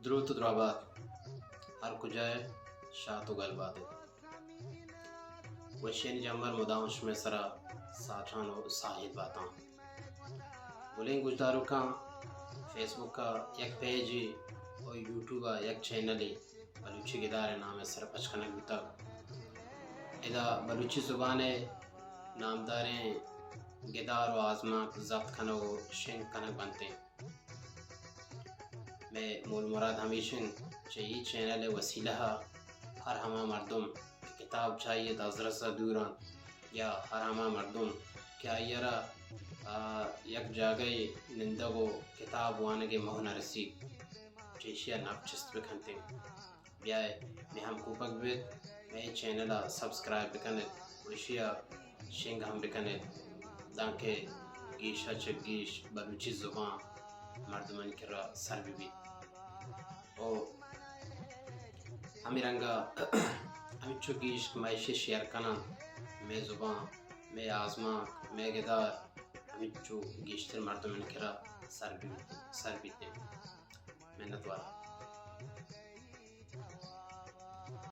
دروت و درابات، ہر کجا ئے شات و گل بات ئے۔ وشیانی جمبر مدام شمئے سرا ساچان و ساہیل باتاں۔ گلیں گوشداروکاں، فیس بک ء یک پیجے و یوٹیوب ء یک چینلے بلوچی گدار ء نام ء سرپچ کنگ بوتگ۔ ادا بلوچی زبان ء نامداریں گدار و آزمانک ضبط کنگ و شنگ کنگ بنت انت۔ مئے مول مراد ہمیش انت، چہ اے چینل ء وسیلہ ء ہر ہما مردم کہ کتاب چہ آئی ء دزرس ء دور انت یا ہر ہما مردم کہ آئی ء را، آ، یک جاگہے نندگ و کتاب وانگ ء موہ نہ رسیت، چہ ایشی ء نپ چست بہ کنت انت۔ بیائے، مئے ہمکوپگ بیت، مئے چینل ء سبسکرائب بہ کن ات و ایشی ء شنگ ہم بہ کن ات، دانکہ گیش ء چہ گیش بلوچی زبان مردمانی کرا سر بہ بیت۔ و ہمے رنگ ء ہمینچو گیش کہ ما ایشی ء شیئر کناں، مئے زبان، مئے آزمانک، مئے گدار ہمینچو گیشتر مردمانی کرا سر بہ بیت، سر بیت۔ منت وار۔